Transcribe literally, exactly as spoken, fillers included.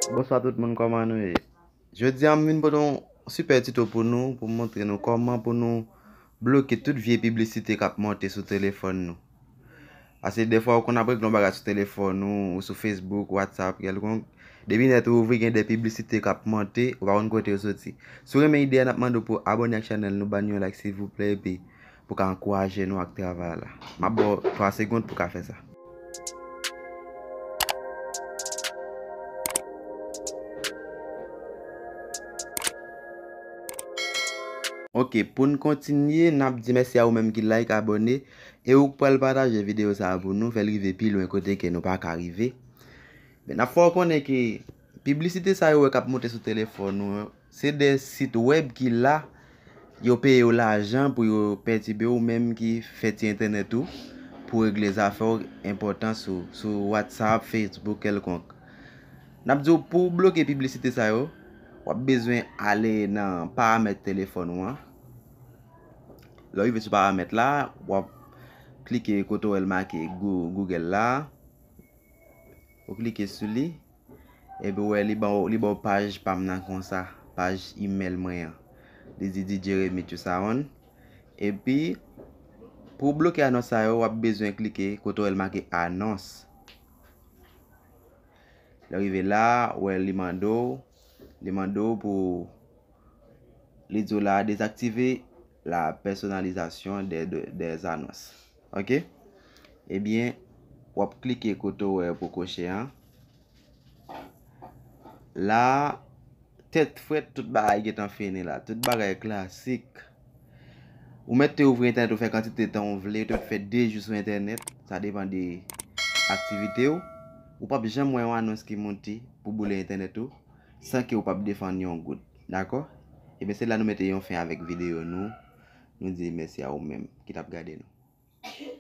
Bonswa tout moun, kòman nou ye? Jodi a m vin pote yon sipè tito pou nou, pou m montre nou kòman pou nou bloke tout vye piblisite k ap monte sou telefòn nou. Paske dèfwa ou konn ap regle yon bagay sou telefòn ou, ou sou Facebook, WhatsApp, kèlkonk. Depi nèt ou ouvri, gen de piblisite k ap monte, ou pa konn kote yo soti. Si w renmen ide a, n ap mande w pou w abòne ak chanèl nou, ban n yon like silvouplè, epi pou w ka ankouraje nou ak travay la. M ap ba w twa segonn pou w ka fè sa. Ok, pou n kontinye, n ap di mèsi a ou menm ki like, abòne, e ou k pral pataje videyo sa a pou nou, fè l rive pi lwen kote ke nou pa ka rive. Men n ap fè w konnen ke piblisite sa yo wè k ap monte sou telefòn ou yo, se de sit wèb ki la, yo peye yo lajan pou yo pètibe ou menm ki fè ti entènèt ou, pou regle zafè w enpòtan sou, sou WhatsApp, Facebook, kèlkonk. N ap di w pou w bloke piblisite sa yo, w ap bezwen ale nan paramèt telefòn ou an. Lè w rive sou paramèt la, w ap klike kote w wè l make Goo-, Google la. Ou klike sou li. Epi w wè li ba w, li ba w paj pa m nan konsa, paj email mwen an. Li di D J Remix You Sound. Epi, pou w bloke anons sa yo, w ap bezwen klike kote w wè l make anons. Lè w rive la, w wè li mande w, li mande w pou, li di w la, dezaktive la pèsonalizasyon dè, dè, dè zanons. Ok? Ebyen, w ap klike kote w wè pou koche an. La, tèt frèt, tout bagay gentan fini la. Tout bagay klasik. Ou mèt te ouvri entènèt ou fè kantite tan ou vle, ou te mèt fè de jou sou entènèt, sa depann de aktivite w. Ou p ap janm wè yon anons ki monte pou boule entènèt ou, san ke ou p ap defann yon goud. Dakò? Ebyen, se la nou mete yon fen avèk videyo nou. Nou di mèsi a ou menm ki t ap gade nou.